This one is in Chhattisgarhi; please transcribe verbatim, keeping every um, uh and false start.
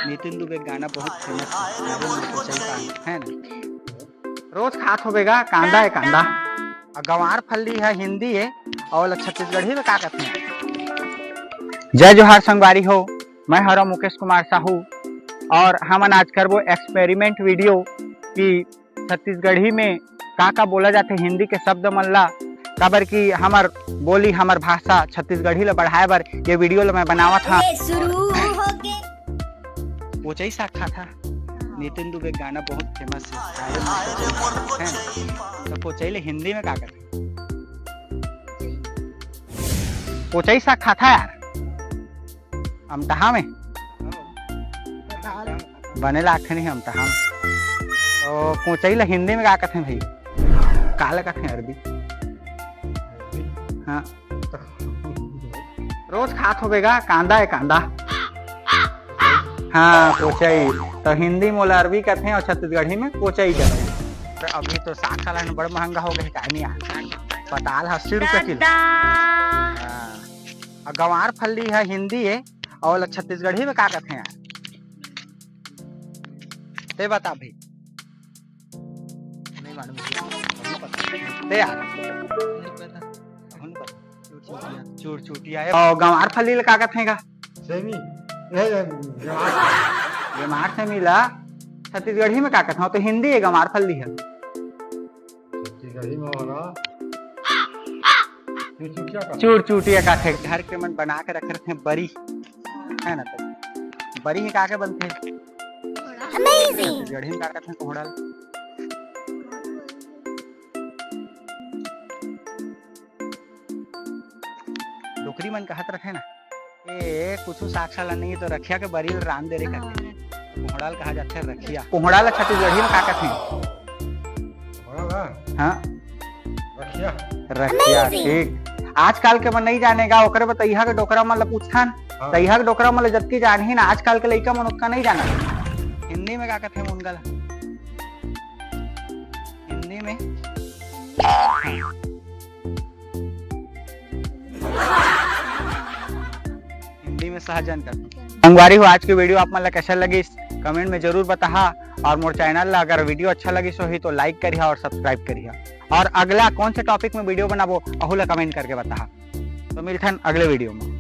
नितिन दुबे गाना बहुत फेमस है, अरे मोर कोचई पान, है ना? रोज खात होबे गा कांदा ए कांदा। अउ गंवार फल्ली ह हिंदी ए, अउ ओला छत्तीसगढ़ी में का कथे? जय जोहार संगवारी हो, मैं हरव मुकेश कुमार साहू अउ हमन आज करबो experiment video कि छत्तीसगढ़ी में का का बोला जाथे हिंदी के शब्द मन ला, काबर कि हमर बोली, हमर भाषा छत्तीसगढ़ी ला बढ़ाए बर ये video ला मैं बनावत हंव। ये शुरू हो गए। कोचई साग खाथा। नितिन दुबे गाना बहुत फेमस है, अरे मोर कोचई, है ना? तो कोचई ले हिंदी में का कथे? कोचई साग खाथा यार, अमटहा में बने लागथे नहीं अमटहा में। तो कोचई ला हिंदी में का कथे भाई? का ला कथे अरबी? हाँ, रोज खात होबे गा कांदा ए कांदा। हाँ, कोचई। तो हिंदी में ओला अरबी कथे अउ छत्तीसगढ़ी में कोचई कथे। तो अभी तो साग सालन बड़ महंगा हो गए, का नहीं यार? पताल अस्सी रुपया किलो। हाँ। अउ गंवार फल्ली ह हिंदी ए, अउ ओला छत्तीसगढ़ी में का कथे यार? ते बता भाई। नहीं मालूम। ते यार। चुरचुटिया। अउ गंवार फल्ली ला का कथे गा? सेमी। ए, ए, गंवार। गंवार सेमी ला छत्तीसगढ़ी में का कथे? तो हिंदी ए गंवार फल्ली ह। छत्तीसगढ़ी में होला चुरचुटिया का। चुरचुटिया का थे। घर के मन बना के रखे रथे बरी, है ना? तो बरी ही का के बनथे? Amazing। छत्तीसगढ़ी में का कथे कोहड़ा ल? डोकरी मन कहत रथे ना, ए, कुछु साग साग नहीं तो रखिया के बरी ल रांध दे रे करथे। हाँ। कोहड़ा ल कहा जाथे रखिया। कोहड़ा ल छत्तीसगढ़ी में का कथे? कोहड़ा ल? हाँ। रखिया। रखिया, Amazing। ठीक। आजकल के मन नहीं जाने गा, ओकरे बर तइहा के डोकरा मन ल पूछथन। हाँ। तइहा के डोकरा मन ल जतकी जानही ना, आजकल के लइका मन ओतका नहीं जानत। हिंदी में का कथे मुनगा ल? हिंदी में हिंदी में सहजन कर। संगवारी हो, आज के video आप मन ला कैसा लगिस, comment में जरूर बताहा, अउ मोर channel ला अगर video अच्छा लगिस होही तो like करिहा अउ subscribe करिहा, अउ अगला कौन से topic में video बनाबो, अहू ला comment करके बताहा। तो मिलथन अगले video में।